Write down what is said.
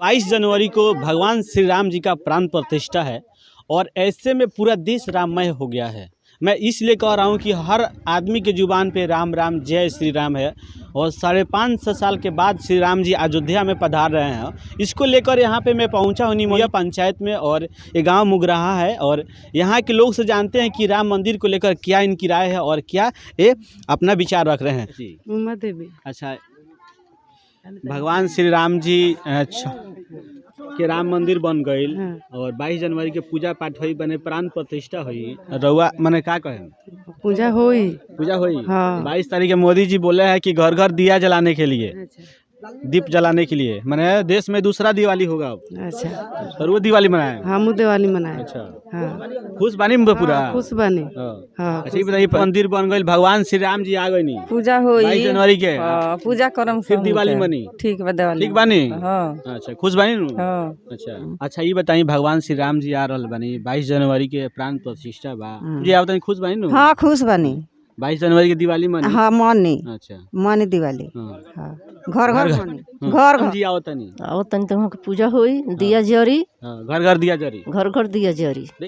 22 जनवरी को भगवान श्री राम जी का प्राण प्रतिष्ठा है और ऐसे में पूरा देश राममय हो गया है। मैं इसलिए कह रहा हूँ कि हर आदमी के जुबान पे राम राम जय श्री राम है और 550 साल के बाद श्री राम जी अयोध्या में पधार रहे हैं। इसको लेकर यहाँ पे मैं पहुँचा हूँ निमोया पंचायत में और ये गांव मुगराहा है और यहाँ के लोग से जानते हैं कि राम मंदिर को लेकर क्या इनकी राय है और क्या ये अपना विचार रख रहे हैं। जी उमा देवी। अच्छा, भगवान श्री राम जी के राम मंदिर बन गईल और 22 जनवरी के पूजा पाठ होई, बने प्राण प्रतिष्ठा हुई, रउआ मने का कहे? पूजा होई। पूजा हुई। हाँ। 22 तारीख के मोदी जी बोले हैं कि घर घर दिया जलाने के लिए, अच्छा। दीप जलाने के लिए, माने देश में दूसरा दिवाली होगा अब। अच्छा। और वो दिवाली मनाए। हम दिवाली मनाए। अच्छा। हाँ। खुश बानी में पूरा? हाँ, खुश बनी। हाँ। हाँ। अच्छा, ये बताइए, मंदिर बन गईल, भगवान श्री राम जी आ गए नी पूजा होई। 22 जनवरी के। हाँ, पूजा करम। फिर सब दिवाली होता है। मनी। ठीक बा दिवाली। ठीक बानी? हाँ। अच्छा, खुश बानी नु? हाँ। अच्छा अच्छा, ये बताई, भगवान श्री राम जी आ रहल बानी, 22 जनवरी के प्राण प्रतिष्ठा बा जी, आप तनी खुश बानी नु? हाँ, खुश बनी। 22 जनवरी के दिवाली मनी? हाँ, मनी। अच्छा। मनी दिवाली। हाँ। हाँ, घर घर घर- मनी। हाँ। घर राम घर। जी आओ तनी। आओ तनी तो वहाँ के पूजा होई, दिया जरी। हाँ, घर घर दिया जरी। घर घर दिया जरी।